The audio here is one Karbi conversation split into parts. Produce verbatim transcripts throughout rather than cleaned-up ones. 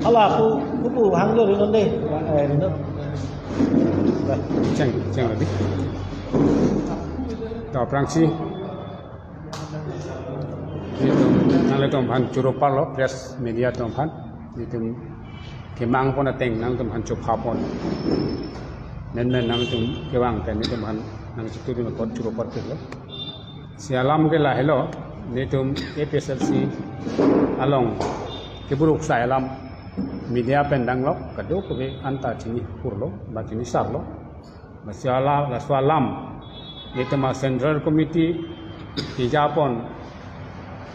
Hala pu, pu, pu hanglo ri non dei. Eh, ri non. Cheng, cheng lagi. To aphrangsi. Nelitum, nanglitum aphan choro parlo, press media atum aphan. Nelitum kemang pon ateng nanglitum aphan chopha pon. Menmen nanglitum kevang pen nelitum aphan nangchitudun apot choro parpiklo. Si alam ke lahelo, nelitum A P H L C along keburuk sai alam media pen danglok, kadokave anta chini purlo, ba chini sarlo. Ba si ala, laso alam, nelitum a Central Committee, tijapon,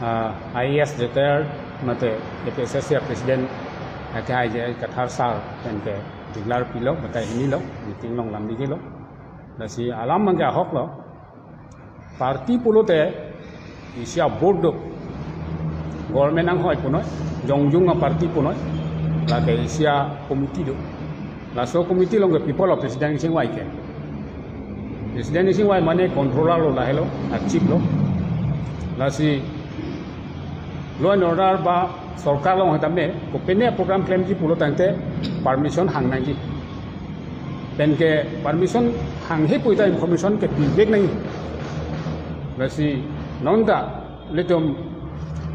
ah, I A S retired, mate A P H L C a President, ah, ke hai je Kathar sir, pen ke declare pilo, batai hinilo, meeting along lam dikelo. Lasi alam abangke ahoklo, party pulote isi a board do. Government anghoi punoi, jongjung a party punoi, lake isi a committee do. Laso committee along ke people of President Ing Sing Wai ke. President Ing Sing Wai mane controller lo, lahelo, a chief lo. Lasi law and order ba sorkar along hetame, kopine program klemji pulo tangte permission hang nangji. Pen ke permission hanghe pu ta information ke pivek nangji. Lasi non ta nelitum,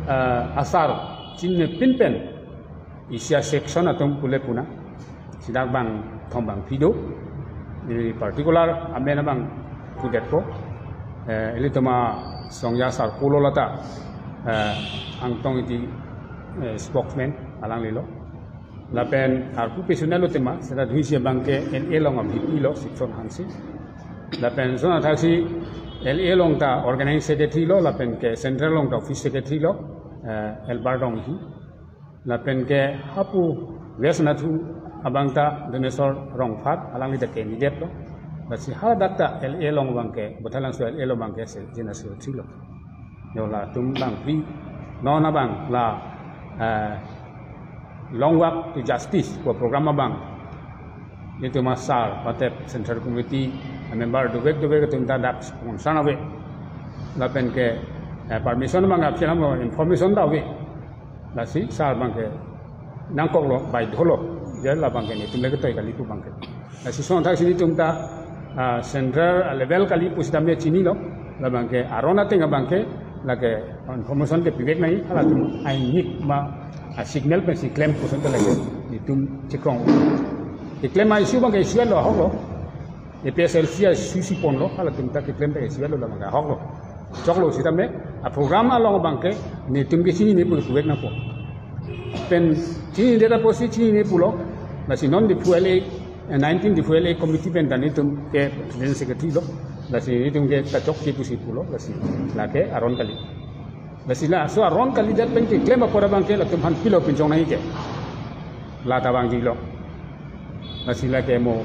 eh, asar chinine pinpen isi a section atum pule puna. Sidak bang thom bang phli do. Ini particular amen abang pudetpo. Eh, ilitum a Songja sar pulo lata, eh, Angtong Ingti, eh, spokesman alanglilo. Lapen arpu pesunelo tema, seta duisi abangke L A along a V P lo, Sikson Hanse. Lapen son athaksi L A along ta organizing secretary lo, lapen ke central along ta office secretary lo, eh, Elbar Ronghi. Lapen ke hapu West Nathu abang ta Donesor Rongphar, alangli ta candidate lo. Lasi haladak ta L A along abangke, Baithalangso L A along abangke se, General Secretary lo. Yo latum bang phli, non abang la, eh, Long Walk to Justice pu program abang. Itum a sar, patep Central Committee, member dovek dovek atum ta dak sponsor ave. Lapen ke, eh, permission abang apsi lam information ta ave. Lasi sar abangke nangkoklo, baidholo, je labangke nelitum le ketoi kali pu abangke. Lasi son athaksi nelitum ta, ah, central level kali pu sitame chinilo, labangke aron ateng abangke, lake information ke pivek nangji, halatum ainik ma, ah, signal pensi klem pu son ta lake nelitum chikrong. Keklem a issue abangke issue lo ahoklo. A P H L C a issue si ponlo, halatum ta keklem ta issue lo labangke ahoklo. Choklo sitame, a program along abangke, nelitum ke chinine pu puvek nangpo. Pen chinine ta pusi chinine pulo, lasi non Diphu L A, eh, nineteen Diphu L A committee pen ta nelitum ke president secretary lo, lasi nelitum ke kachokche pusi pulo, lasi lake aron kali. Lasi laso aron kalidet pen keklem apor abangke latum aphan pilo pinchong nangji ke. Lata abang jilo. Lasi lake mo,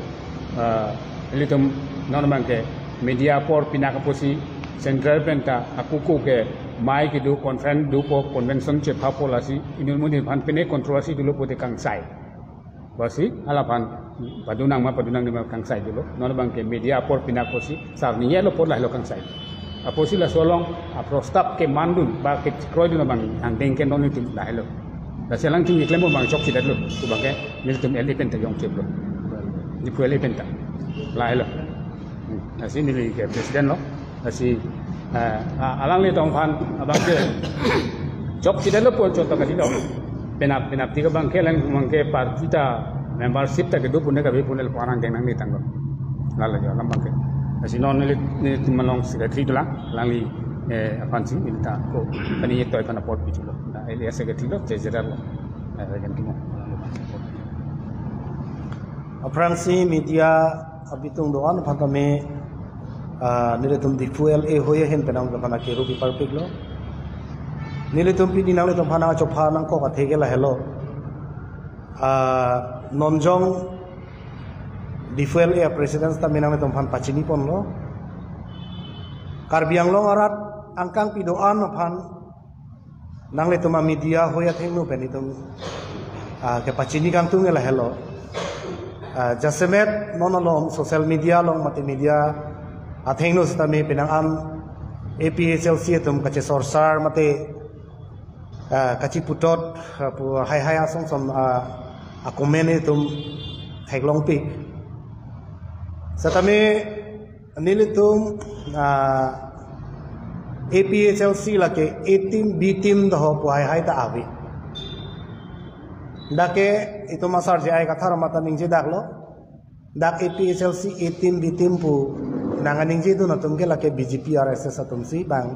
ah, ilitum non abangke media apor pinak apotsi central pen ta akuku ke mai kedo conference dopo convention chephapo lasi inut inut aphan pine controversy dolo pute kangsai. Pusi, halaphan, padunang ma, padunang di ma kangsai dolo. Non abangke media apor pinak apotsi, sar niyelo apor lahelo kangsai. Apotsi laso along, a prostab kemandun, ba kekroidun abang, angdeng ke non itum lahelo. Lasi alangtum keklem abang chokchedetlo, pu abangke, nelitum L A pen ta jongcheplo. Diphu L A pen ta. Lahelo. Hmm, lasi neli ke president lo. Lasi, eh, a-, alanglitum aphan abangke chokchedetlo pu chot ta kalilo. Penap, penap tik abangke, alang abangke party ta membership ta kedo pune kave pune lapu arang deng nanglitanglo. Lalo jo alam abangke. Lasi non neli, nelitum along secretary dolang, alangli, eh, aphansi neli ta ko, pani yetoi aphan apor pichulo. Na, L A secretary lo, treasurer lo. Eh, regen timo. Aphrangsi media abitung do-an aphan tame, ah, nelitum Diphu L A hoi ahin pen nangtum aphan keru pi parpiklo. Nelitum pini nanglitum aphan nangchopha nangkok athe ke lahelo. Ah, non jong Diphu L A president tame nanglitum aphan pachini ponlo. Karbi Anglong arat angkang pi do-an aphan nanglitum a media hoi athengno pen itum, ah, kepachini kangtung ke lahelo. Ah, jasemet non along social media along mate media athengno sitame penang an A P H L C atum kachesorsar mate Ah, kachiputhot, ah, pu haihai asong som, ah, akomen itum theklongpik. Setame nelitum, ah, A P H L C lake A team, B team doho pu haihai ta ave. Dak ke itum asar J I Kathar mata ningje daklo. Dak A P H L C A team, B team pu nang aningjedun atum ke lake B J P R S S atum si bang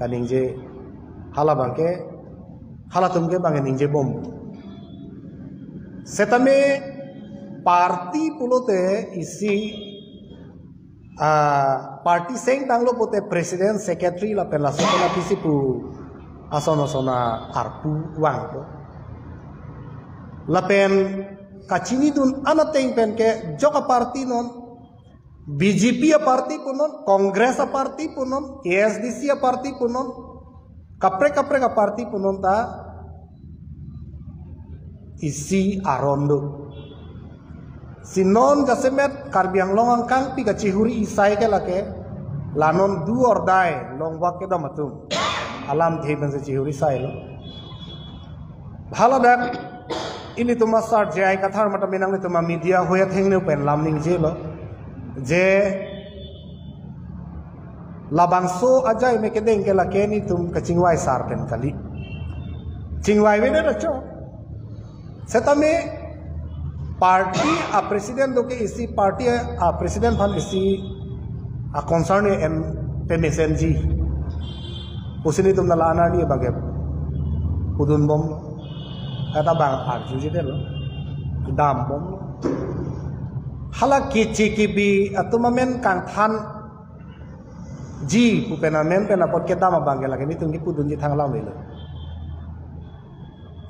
kaningje, hala bang ke, halatum ke bang ningje bom. Setame party pulote isi, ah, party seng tanglo pute president, secretary lapen laso pen apisi pu ason ason arpu vangpo. Lapen kachinidun an ateng pen ke jok aparty non, B J P aparty punon, Congress aparty punon, A S D C aparty punon, kaprek kaprek aparty punon ta isi aron do. Si non jasemet Karbi Anglong angkangpi kachihuri isai ke lake, la non do or die longvak kedam atum alamthe pensi chihuri sailo. Hala dak ilitum asar J I Kathar mata menang ilitum media hoya thengne pen lam ningjelo. Je labangso ajai me kedeng ke lake nitum kachingvai sar pen kali. Chingvai vene ra cho. Setame party a president do ke isi party a president aphan isi a concern en pemesenji pusi nitum nala anardi bage pudun bom. Kata bang arjujedetlo. Dam bomlo. Hala kichi kibi atum amen kangthanji pu pen amen pen apot kedam abang ke lake nitum kipudunji thang alam avelo.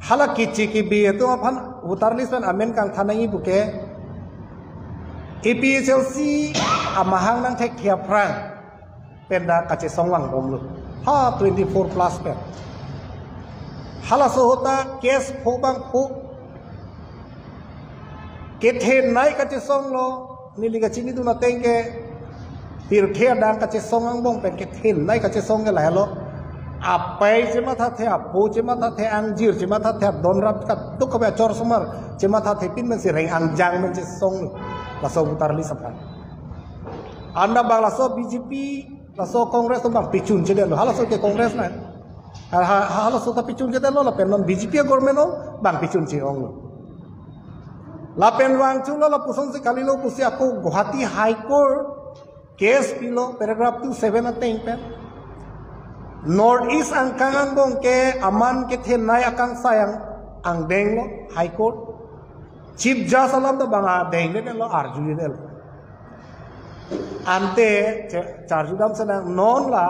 Hala kichi kibi atum aphan voter list pen amen kangthan nangji puke A P H L C amahang nangthekthe aphrang pen dak kachesong vang bomlo. Ha twenty-four plus pen. Halaso ahut ta case pho bang pho. Kethenei kachesonglo, neli kachinidun ateng ke pirthe adang kachesong angbong pen kethenei kachesong ke lahelo. Apei chemathathe, apo chemathathe, angjir chemathathe, adon rat kaduk kave achor osomar chemathathe pin pensi reng angjang pen chesong. Laso voter list aphan. Anda bang laso B J P, laso Congress atum bang pichunchedetlo. Halaso ke Congress na. Ha, ha, halaso ta pichunchedetlo lapen non B J P government along bang pichunche-onglo. Lapen vangchulo lapusonsi kalilo pusi ako Guwahati High Court case pilo paragraph two seven ateng pen. North East angkang angbong ke aman kethenei akangsai angdenglo High Court. Chief Judge alam ta bang adengledetlo, arjuledetlo. Ante che-, charjudam senang non la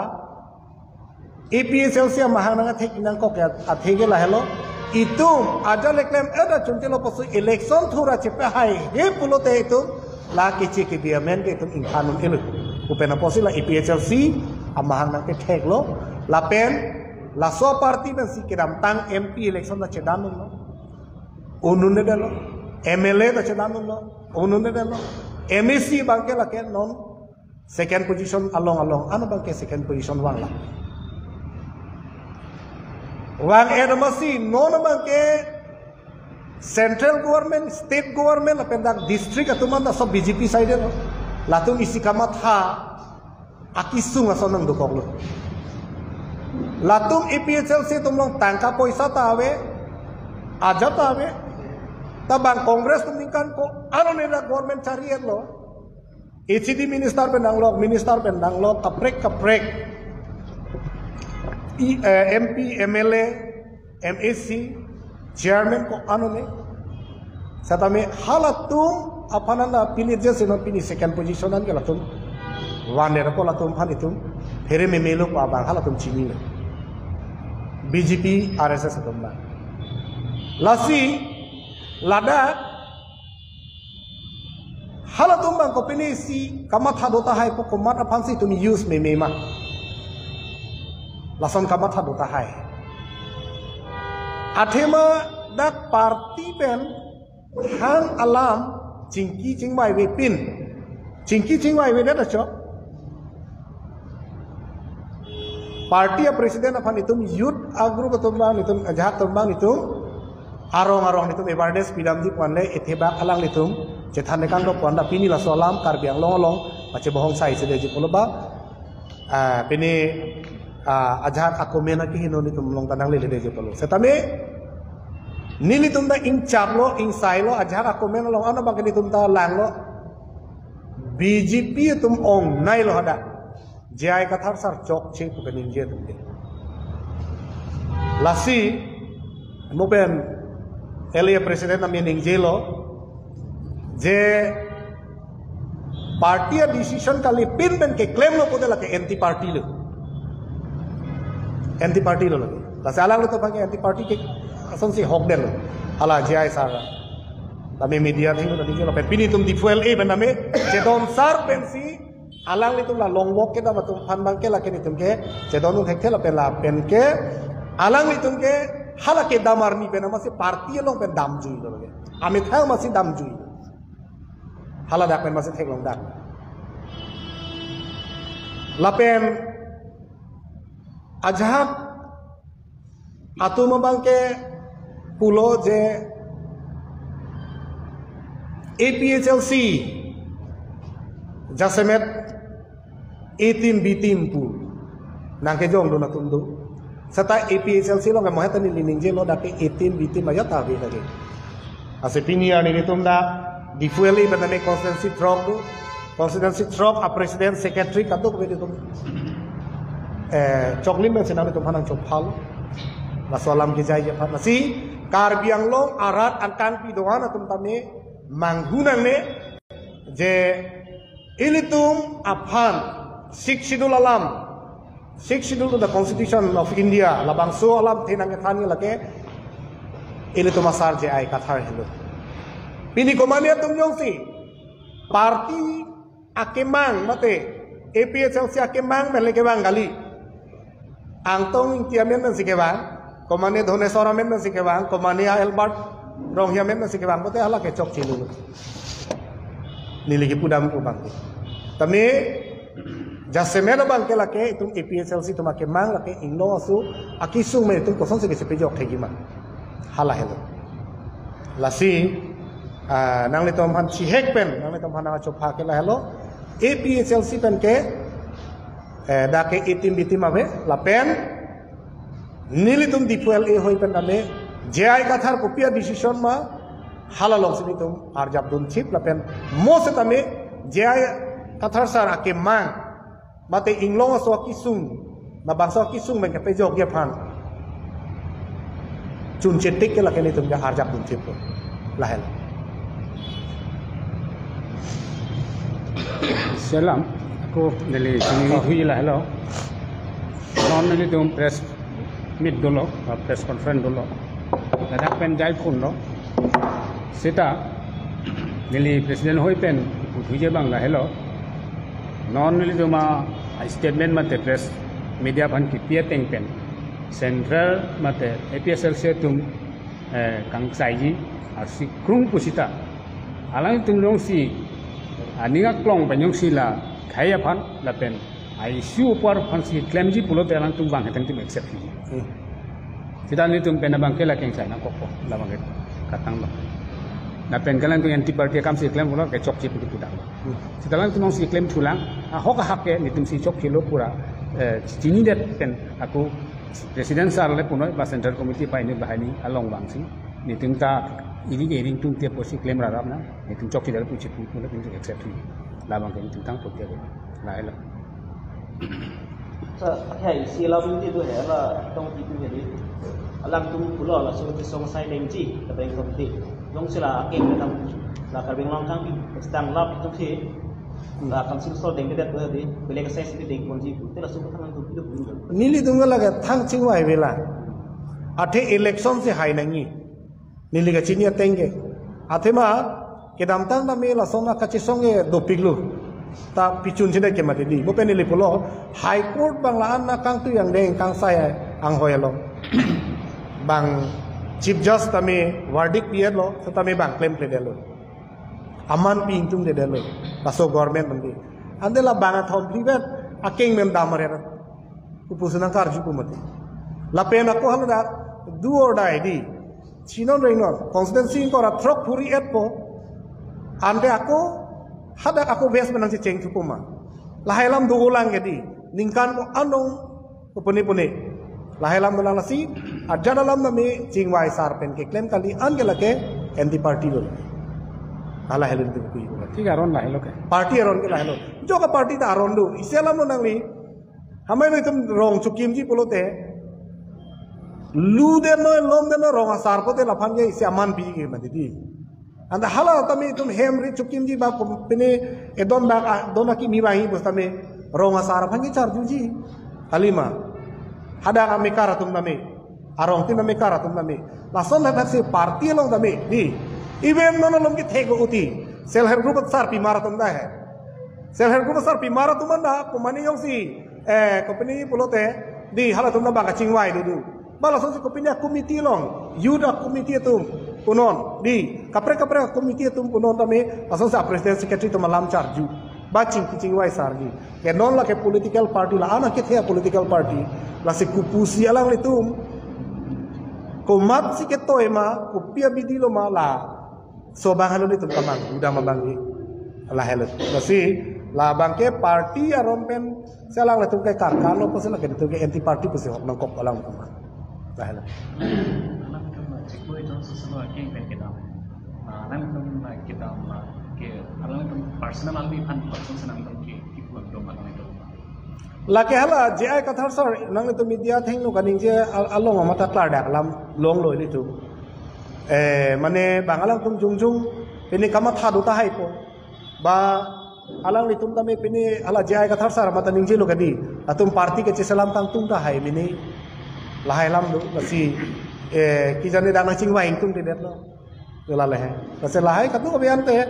A P H L C amahang nangthek nangkok ke athe ke lahelo. Itum ajat le klem-et achunte lo pusi election thura chepehaihe pulote itum la kichi kibi amen ke itum ingthan un-elo. Pu pen apotsi la A P H L C amahang nangketheklo. Lapen laso aparty pensi kedamtang M P election ta chedandunlo. Un'edetlo. M L A ta chedandunlo. Un'edetlo. M A C bang ke lake non second position along along. Ano bang ke second position vanglo. Vang-et amatsi non bang ke central government, state government lapen dak district atum an ta so B J P side lo. Latum isi kamatha akisung ason nangdokoklo. Latum A P H L C atum along tangka poisa ta ave, ajat ta ave. Ta bang Congress atum ningkan ko-an ne dak government chari-etlo. H A D minister pen danglok, minister pen danglok, kaprek kaprek. I, eh, M P, M L A, M A C, chairman ko-an ne. Setame halatum aphan an ta pini je sino pini second position an ke latum. One day ko latum aphan itum phere memelo pa bang halatum chinilo. B J P, R S S atum bang. Lasi ladak halatum bang kopine si kamatha do tahai pu komat aphansi itum use meme ma. Lason kamatha do tahai. Athema dak party pen hang alam chingki chingvai vepin. Chingki chingvai vedet acho. Party a president aphan itum youth A-group atum abang nelitum, ajahak atum abang nelitum arong arong nelitum awareness pidamji pu anle, ethebak alanglitum chethan ekang do pu anta pini laso alam Karbi Anglong along pachebohong sai sedetji pulo ba, ah, pini, ah, ajahak akomen akehingno nelitum along ta nangleledetji pulo. Setame nelitum ta ingchaplo, ingsailo, ajahak akomen along ano abangke nelitum ta langlo. B J P atum ongnailo hadak. J I Kathar sar chokche pu kaningje atum ke. Lasi, mo pen L A president nami ningjelo, je party a-decision kalipin pen keklemlo pulote lake anti party lo. Anti party lo lake. Lasi alanglitum abangke anti party ke asonsi hokdetlo. Hala J I sar. Tame media thing lo ningjelo pen pini nelitum Diphu L A pen tame chedon sar pensi alanglitum la long walk kedam atum aphan abangke lake nelitum ke chedondun thekthe lapen lapen ke alanglitum ke hala kedam arni pen amatsi party along pen damjuilo lake. Amethang amatsi damjuilo. Hala dak pen amatsi theklongdak. Lapen ajahak atum abangke pulo je A P H L C jasemet A team B team pu nangkejongdun atum do. Seta A P H L C along ke mo heta neli ningjelo dak ke A team B team ajat ave lake. Lasi pini arni nelitum dak Diphu L A pen tame constituency throk do. Constituency throk a-president, secretary kadokave nelitum, eh, choklim pen si nanglitum aphan nangchophal. Laso alam kejaiji aphan. Lasi Karbi Anglong arat angkangpi doan atum tame manghu nangne je ilitum aphan Sixth Schedule alam, Sixth Schedule to the Constitution of India, labangso alamthe nangkethan lake ilitum asar J I Kathar helo. Pini komane atum jongsi party akemang mate A P H L C akemang pen le kevang kali. Angtong Ingti amen pensi kevang, komane Dhoneswar amen pensi kevang, komane a Albert Ronghi amen pensi kevang pulote hala ke chokchelo. Neli kepudam pu abangke. Tame jasemet abangke lake itum A P H L C atum akemang lake inglong aso akesung me itum kosonsi kechepejok thekji ma. Hala helo. Lasi, ah, nanglitum aphan chihek pen, nanglitum aphan nangchopha ke lahelo. A P H L C pen ke, eh, dak ke A team B team ave, lapen nelitum Diphu L A ahoi pen tame J I Kathar kopi a-decision ma, hala alongsi nelitum arjapdun chip lapen mo setame J I Kathar sar akemang mate inglong aso akesung, labangso akesung pen kepejokji aphan chunche tik ke lake nelitum ke arjapdun chip lahelo. Selam, ako neli chinithui lahelo. Non nelitum press meet dolo, ah, press conference dolo. Ladak pen jaiphunlo. Seta neli president ahoi pen puthuije abang lahelo. Non nelitum a-statement mate press media aphan kipi ateng pen central mate A P H L C atum, eh, kangsaiji arsi krung pusita alangtum jongsi aning aklong pen jongsi la khei aphan lapen a-issue apor aphansi klemji pulote alangtum vang hetang tum accept ji. Hmm. Seta nelitum pen abangke la kengsai nangkokpo, labangke katanglo. Lapen ke alangtum anti party akamsi klem pulo ke chokche pu kepudaklo. Hmm. Seta alangtum jongsi klemthulang, ahok ahak ke nelitumsi chokchelo pura, eh, chinidet pen ako president sar le punoi ba central committee pai ni bahai ni along vangsi nelitum ta ili ke ring tung tiap posi klem rarap na, nelitum chokchedetlo pu chipu pulo nelitum accept ji. Labangke nelitum tang putya lahelo. Sa, hai, si alam ini tu hai, ala tong itu jadi. Alangtum pulo laso kesong sai dengji, tabeng tong ti. Jongsi la akeng kedam, la Karbi Anglong kangpi, stang lap itu si. La council so dengkedet tu di, beli ke sai si dengponji. Tela suka tangan tu itu pun. Nelitum ke lake thang chingvai vela. Athe election si hai nangji. Neli kachini ateng ke. Athema kedamtang tame lason akachesong ke dopiklo. Ta pichun chine ke mati di. Mo pen neli pulo High Court abang la-an akangtui angdeng kangsai anghoi along. Bang Chief Judge tame verdict pidetlo, setame bang klemkledetlo. Aman pi ingtungdedetlo. Laso government mandi. Ante la bang athom phli pen akeng mem dam aret. Kopusi nangkarju pu mati. Lapen ako haladak do or die di. Chinon rengnon. Constituency ingkoi ra throk phuri etpo. Ante ako hadak ako base menang checheng thupoma. Lahai alam do ulang ke di. Ningkan ko anong ko pune pune. Lahai alam dolang lasi. Ajat alam nami chingvai sar pen keklem kali an ke lake anti party lo. Hala helen tu kui. Thik aron lahelo ke. Party aron ke lahelo. Joka party ta aron do. Isi alam lo nangli. Hamai lo itum rong chukimji pulote. Lu den noi, lom den noi, rong asar pulote laphan ke isi aman pi ke mati di. Anta hala tame itum hem ri chukimji ba kom-, pine edon ba a-, don akimi ba hi bos tame rong asar aphan ke charjuji. Halima. Hadak amekar atum tame. Arong tin amekar atum tame. Lason hadak si party along tame. Di. Even non along ke thek uti. Self help group asar pimar atum ta he. Self help group asar pimar atum anta, komane jongsi, eh, company pulote, di halatum ta bang kachingvai dudu. Ba lasonsi company a-committee along, youth a-committee atum, punon, di, kaprek kaprek a-committee atum punon tame, lasonsi a-president secretary atum alam charju. Ba chingki chingvai sarji. Ke non lake political party la, ana kethe a-political party, lasi kopusi alanglitum, komatsi ketoi ma, kopi abidi lo ma la, so bang halo nitum kamang, udah mabang di. Lahelo. Lasi, labang ke party aron pen, si alanglitum ke karkan lo, pusi lake nitum ke anti party pusi hok nangkok alang tum. Lahelo. Alangtum chiklo ijon susulo aking pen kedam. Ah, alangtum kedam ke, alangtum personal almi phan person senang tum ke, ki puan dom alangtum. Lake hala J I Kathar sir, nangtum media thengno kaningje al-, along amata klardak alam longlo ilitum. Eh, mane bang alangtum jongjong, pini kamatha do tahai po. Ba alanglitum tame pini hala J I Kathar sir mata ningjelo kadi. Atum party ke chiselam tangtung tahai pini. Lahai alam do, lasi, eh, kijani dak nangchingvai ingtungtedetlo. Dola lehe. Lasi lahai katu abian te,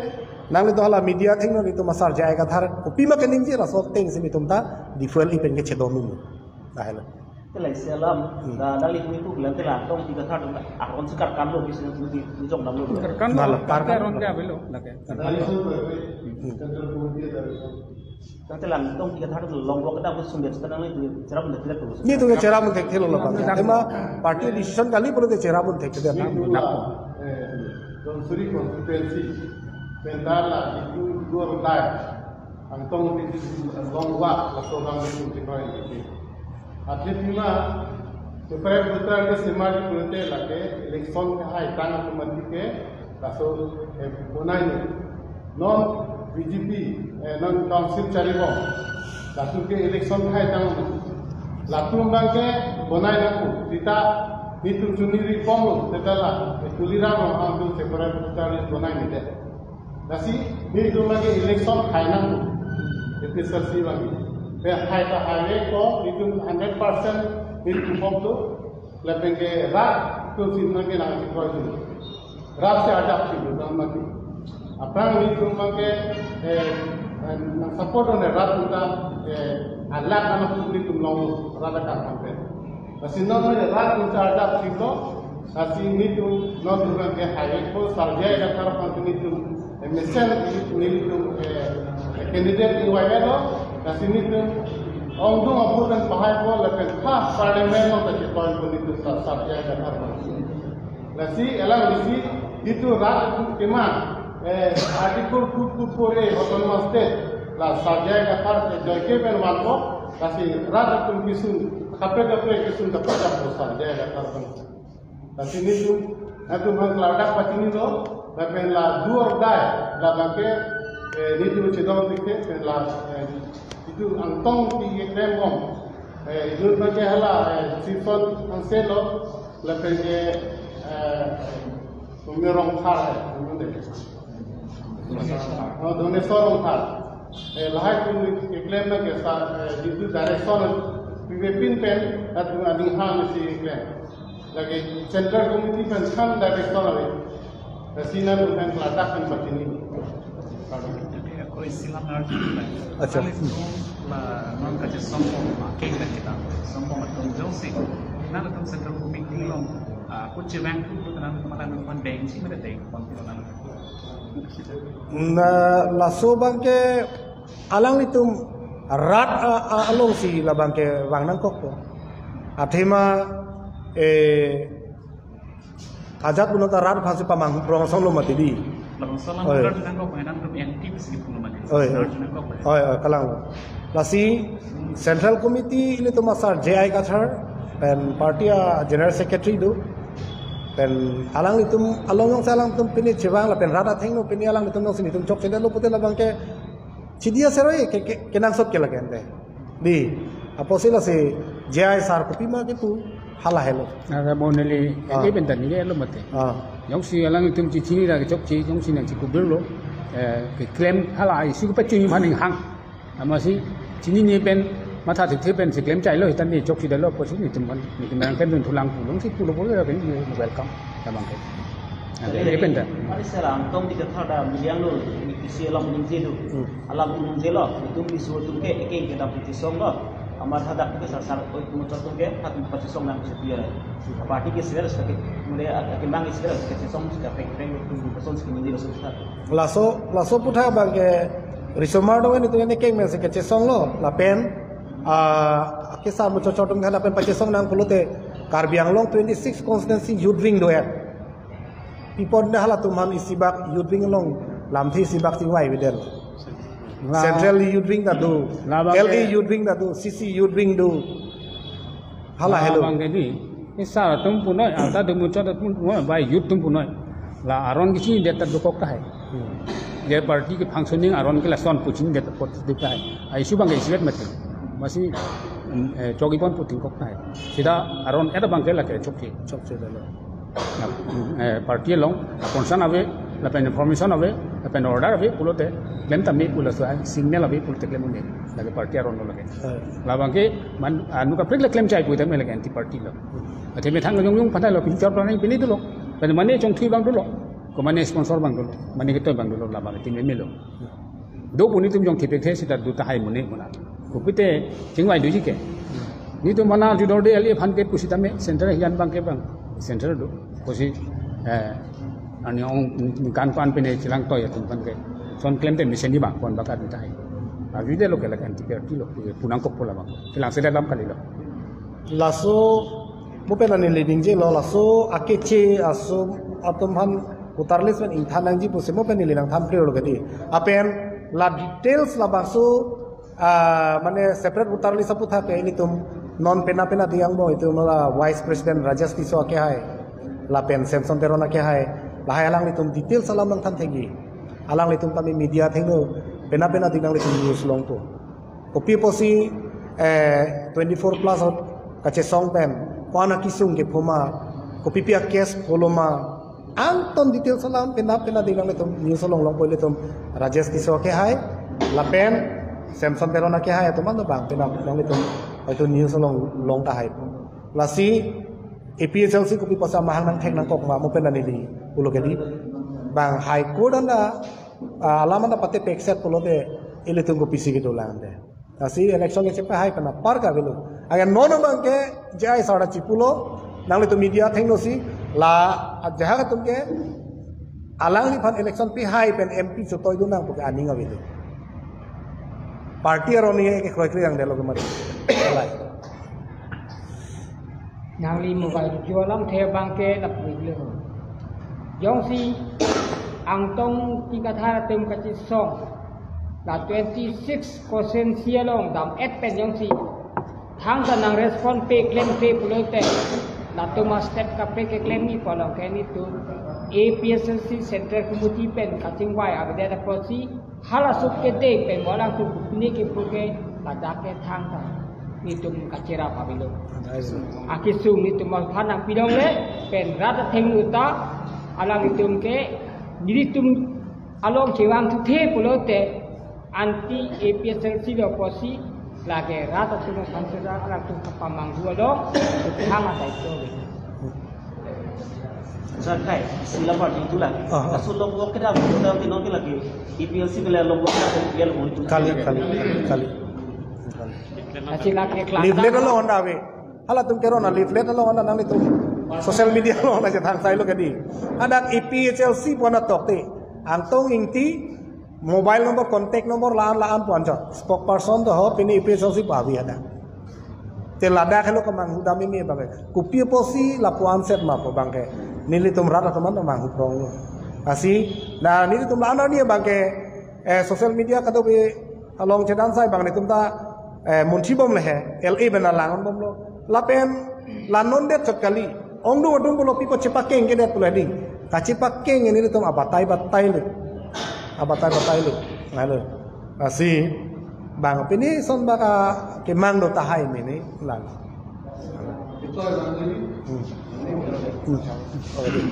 nanglitum hala media thengno itum asar J I Kathar, kopima keningje laso atengsi nitum ta, di fuel ipen ke chedon dun. Lahai lo. Te la isi alam, Hmm. na, nangli kumi pu bilang te la Tongti Kathar dun, akon si karkan lo, bisnis lo, di, di jong nam lo. Karkan lo, Malah karkan karkan lo. Lo ke avelo, lake. Dari itu, Hmm. Central Committee dari itu. Tangte la Tongti Kathar dun long block kadang sumber sekarang itu, cherap udah tidak terus. Nitum ke cherap mun thekthelo labang. Dak Tema party decision kali pulote cherap mun thekthelo. Nitum la, eh, Dhansiri constituency, pendar la, itu dua rendai. Angtong di long block, laso bang nitum chingvai ini. Athe pima, separate voter list sema di pulote lake, election ke hai tang automatic ke, laso, eh, bonai ni. Non B J P, eh, non council charibom. Latum ke election hai tang. Latum bang ke bonai nangku. Seta nitum chuniri pom lo, seta la, eh, Tuliram Ronghang atum separate voter list bonai ni de. Lasi, nitum lake election hai nangku. A P H L C bang. Be hai ta hai ko, nitum hundred percent nitum pom tu. Lapen ke rat atum si nang ke nangchikroidun. Rat si ajak si dun mati. Aphrang nitum bang ke, eh, eh, nang support on rat atum ta, eh, alak anak public atum long rat akan sampai. Lasi non rat atum si ajak si lo, lasi nitum non atum ke hai ko Sar J I Kathar aphan nitum, eh, mesen nitum, eh, candidate ingvailo, lasi nitum ongdung apor kan pahai ko lapen ha parliament lo ta chetoin ko nitum Sar, Sar J I Kathar aphan. Lasi elang lisi itu rat atum kema, eh, Article two two four A Autonomous State la Sar J I Kathar ke joike pen vanpo, lasi rat atum kisung, kaprek kaprek kisung dapat dapat Sar J I Kathar aphan. Lasi nitum, atum bang klardak pachinilo, lapen la do or die, labang ke, eh, nitum chedon tikte, pen la, eh, itu Angtong Ingti keklembom, eh, itu bang ke hala, eh, Sison Angse lo, lapen ke, eh, Sumir Rongphar, eh, Sumir Rongphar. Oh, Doneswar Rongphar. Eh, lahai atum keklem na ke sa, eh, itu direction, pivepin pen, atum ading hang si keklem. Lake Central Committee pen than direction ave. Lasi nangtum pen klardak pen pachini. Jadi, ako isi alam na arju. Acha. Nangtum la non kachesong pom ma keng dan kita. Song pom atum jongsi. Nangtum Central Committee along, ah, kuchi bank tu nangtum alam nangtum deng si mada deng pon tu nang. Na laso bang ke alanglitum rat a, a, alongsi labang ke vang nangkokpo. Athema Eh, ajat punon ta rat aphansi pamang rong asong lo mati di. Rong asong lo Oi. Rat nangkok, nangtum anti pesi punon mati. Oi, oi. Rat nangkok. Oi, oi, kalang. Lasi Central Committee ilitum asar J I Kathar, pen party a General Secretary do. Pen alanglitum along jongsi alangtum pini chevang lapen rat athengno pini alanglitum jongsi nelitum chokchedetlo pute labang ke chidia seroi ke, ke, kenangsot ke lake ante. Di, apotsi lasi J I sar kopima kipu hala helo. Ada mo neli, Ah. Ini bentar ni lo mati. Ah. Jongsi alanglitum chichini ra kechokche, jongsi nangchikubirlo, eh, keklem hala isi ko pachuni maning hang. Amatsi chinine pen matha thekthe pen si klem chailo, hitan ni chokchedetlo apotsi nelitum kan, nelitum nangklem dun thulang pu, jongsi pulo pulo ra pen welcome. Labang ke. Ada, ini bentar. Mari sir, Angtong Ingti Kathar ta miliang lo, ini kisi alam ini je lo. Hmm. Alam ini je lo, itum bisu atum ke, eke kedam pachesong lo. Amat hadak ke sar sar, oi, itum chot atum ke, hat pachesong nang setia. Party ke sir, sebagai, mulai, akemang sir, ke chesong, sebagai peng peng, itum person segini lo, sir. Laso, laso aphuthak abang ke risomar do ini tu ini keng men si kechesong lo, lapen, ah, akesar muchot chot atum ke lapen pachesong nang pulote Karbi Anglong twenty-six constituency youth wing do ya. Pipon dah halatum aphan isibak youth wing along lamthe isibak chingvai avedetlo. La- Central youth wing ta do, Labang L A ke- youth wing ta do, C C youth wing do. Hala helo. Labang ke di, ini sar atum punoi, ata do muchot atum punoi, bai youth atum punoi. La aron kechiningdet ta dokok tahai. Hmm. Ke party ke functioning aron ke lason pu chiningdet apot duk tahai. Ai isu abang ke isivet mati. Amatsi, mm, eh, chokji pon pu tingkok tahai. Sita aron et abang ke lake chokche. Chokchedetlo. Na, eh, party along, apon san ave, lapen information ave, lapen order ave, pulote, klem tame pu laso, signal ave, pulote klem un-e, lake party aron lo lake. Eh. Labang ke, man, anu kaprek le klem chai pu tame lake anti party lo. Athe methang jong jong pandai lo, pini chor planning pini dolo. Pen mane chongthui abang dolo, ko mane sponsor abang dolo, mane ketoi abang dolo, labang ke tim M L A lo. Do pu nelitum jong thipik the sita do tahai mune muna. Kopite chingvai doji ke. Nelitum mana judor de L A aphan ke pusitame center hian abang ke abang. Center do. Pusi, eh, ani ong kan pan pine chelang toy atum aphan ke. Lason klem te mesen ni abang pon baka do tahai. Arjudetlo ke lake anti party lo. Pu nangkok pu labang. Chelang sedet alam kalilo. Laso mo pen ani leading je lo, laso akeche aso atum aphan voter list pen ingthan nangji pusi mo pen neli nangthan clear lo kedi. Apen la details labangso, ah, mane separate voter list aphuthak ke ilitum non pena pena diyang bo itum la Vice President Rajesh Tisso akehai, lapen Samson Teron akehai, lahai alanglitum details alam nangthan thekji. Alanglitum kami media athengno pena pena di nanglitum news longpo. Kopi pusi, eh, twenty-four plus ahut kachesong pen, ko-an akesung kepu ma, kopi pi a-case pulo ma, angton details alam pena pena di nanglitum news along longpo ilitum Rajesh Tisso akehai, lapen Samson Teron akehai atum an bang pena nanglitum hoito news along long tahai. Lasi A P H L C kopi pusi amahang nangthek nangkok ma mo pen neli pulo kedi. Bang High Court anta, ah, alam anta pate pekset pulote ilitum kopisi kedolang de. Lasi election ke chepa hai pen apar ke avelo. Agar non abang ke J I sar ta chipulo, nanglitum media athengno si, la ajahak atum ke alangliphan election pi hai pen M P chotoi dun nang pu ke aning avelo. Party aron ni ke kroikre yang delo kemari. Alai. Nangli mobile jo alamthe abang ke lapu le. Jongsi Angtong Ingti Kathar atum kachesong la twenty-six constituency along dam-et pen jongsi thangta nang respond pe klemkle pulote latum a-step kaprek keklem ni pu along ke nelitum A P H L C Central Committee pen kachingvai avedet apotsi halaso kedeng pen mo alangtum pini kepu ke ladak ke thangta nelitum kacherap avelo. Akesung nelitum aphan nangpi longle pen rat athengno ta alanglitum ke nelitum along chevang thuthe pulote anti A P H L C lo pusi lake rat athengno aphan seta alangtum kapamanghu along thang adai-to. Sir, kai, sila party itu lagi. Ah, ah. Kaso long walk kedam, kedam di non lagi. A P H L C bela long walk kedam, dia long itu. Kali, kali, kali, kali. Kali. Kasi lagi kelas. Leaflet along anta ave. Halatum ke rona leaflet along anta nanglitum social media along anta je thangsai lo kedi. Ada A P H L C pu anta tokte. Angtong Ingti mobile number, contact number la-an la-an pu anchot. Spokesperson to ho, pini A P H L C pu ave ada. Te ladak helo kemanghu dam meme abangke. Kopi apotsi lapu-an set ma pu abangke. Nelitum rat atum an manghu prong lo. Lasi, na nelitum la-an arni abangke, eh, social media kadokave along chedan sai abang nelitum ta, eh, munthi bom le he, L A pen alang bom lo. Lapen la non det chot kali. Ongdung adung pulo pi ko chepakeng ke det pulo ding. Kachepakeng nelitum abatai batai lo. Abatai batai lo. Ngalo. Lasi bang pini son baka kemang do tahai mene lang. Hmm. Hmm. Okay.